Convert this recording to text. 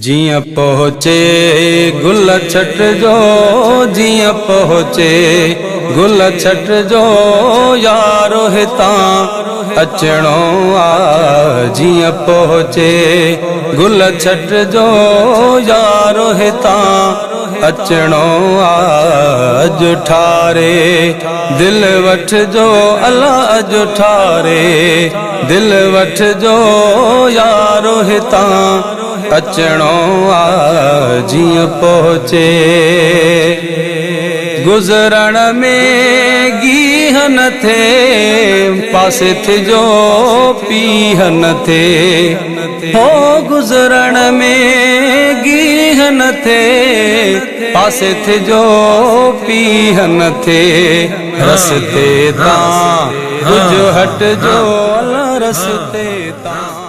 جيئن پهچي گل ڇٽ جو، جيئن پهچي گل ڇٽ جو، يار هتان اچڻو آ. جيئن پهچي گل ڇٽ جو، يار هتان اچڻو آ. اڄ ٺاري دل وٺجو، الا اڄ ٺاري دل وٺجو، يار هتان اچڻو آ. جيئن پهچي گذرڻ ۾ گيهه نه ٿئي، پاسي ٿجو پيهه نه ٿئي. هو گذرڻ ۾ گيهه نه ٿئي، پاسي ٿجو پيهه نه ٿئي. رستي تان ڪجهه هٽجو، الا رستي تان.